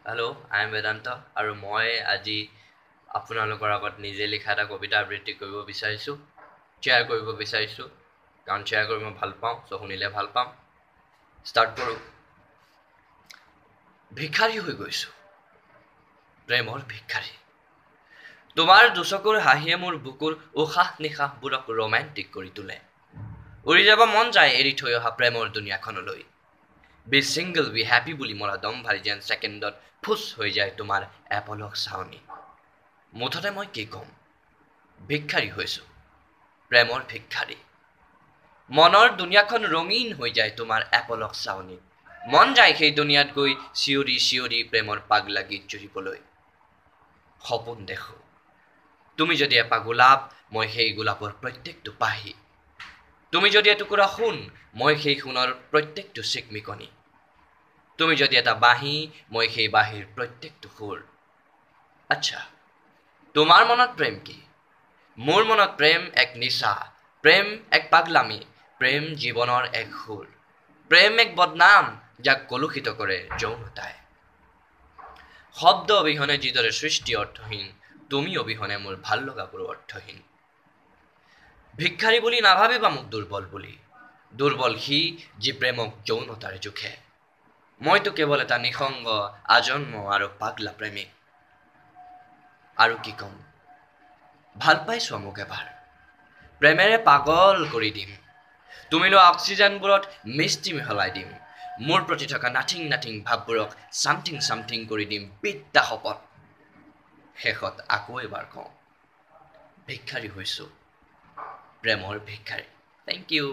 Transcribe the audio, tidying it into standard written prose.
Hello, I am Vedanta আৰু মই আজি আপোনালোকৰ আগত নিজে লিখা এটা কবিতা আবৃত্তি কৰিব বিচাৰিছোঁ, শ্বেয়াৰ কৰিব বিচাৰিছোঁ, কাৰণ শ্বেয়াৰ কৰি মই ভাল পাওঁ। চ' শুনিলে ভাল পাম। ষ্টাৰ্ট কৰোঁ। ভিক্ষাৰী হৈ গৈছোঁ, প্ৰেমৰ ভিক্ষাৰী। তোমাৰ দুচকুৰ হাঁহিয়ে মোৰ বুকুৰ উশাহ নিশাহবোৰক ৰোমেণ্টিক কৰি তোলে। উৰি যাব মন যায় এৰি থৈ অহা প্ৰেমৰ দুনীয়াখনলৈ। বি ছিংগল, বি হেপী বুলি মৰা দম ভাৰি যেন ছেকেণ্ডত ফুচ হৈ যায় তোমাৰ এপলক চাৱনি। মুঠতে মই কি ক'ম, ভিক্ষাৰী হৈছোঁ, প্ৰেমৰ ভিক্ষাৰী। মনৰ দুনীয়াখন ৰঙীন হৈ যায় তোমাৰ এপলক চাৱনিত। মন যায় সেই দুনীয়াত গৈ চিঞৰি চিঞৰি প্ৰেমৰ পাগলা গীত জুৰিবলৈ। সপোন দেখোঁ, তুমি যদি এপাহ গোলাপ, মই সেই গোলাপৰ প্ৰত্যেকটো পাহি। তুমি যদি এটুকুৰা সোণ, মই সেই সোণৰ প্ৰত্যেকটো চিকমিকনি। তুমি যদি এটা বাঁহী, মই সেই বাঁহীৰ প্ৰত্যেকটো সুৰ। আচ্ছা, তোমাৰ মনত প্ৰেম কি? মোৰ মনত প্ৰেম এক নিচা, প্ৰেম এক পাগলামি, প্ৰেম জীৱনৰ এক সুৰ, প্ৰেম এক বদনাম যাক কলুষিত কৰে যৌনতাই। শব্দ অবিহনে যিদৰে সৃষ্টি অৰ্থহীন, তুমি অবিহনে মোৰ ভাল লগাবোৰো অৰ্থহীন। ভিক্ষাৰী বুলি নাভাবিবা মোক দুৰ্বল বুলি। দুৰ্বল সি যি প্ৰেমক যৌনতাৰে জোখে। মইতো কেৱল এটা নিসংগ, আজন্ম আৰু পাগলা প্ৰেমিক। আৰু কি ক'ম, ভাল পাইছোৱা মোক এবাৰ, প্ৰেমেৰে পাগল কৰি দিম। তুমি লোৱা অক্সিজেনবোৰত মিষ্টি মিহলাই দিম। মোৰ প্ৰতি থকা নাথিং নাথিং ভাৱবোৰক চামথিং চামথিং কৰি দিম বিদ্যা শপত। শেষত আকৌ এবাৰ কওঁ, ভিক্ষাৰী হৈছোঁ, প্ৰেমৰ ভিক্ষাৰী। Thank you.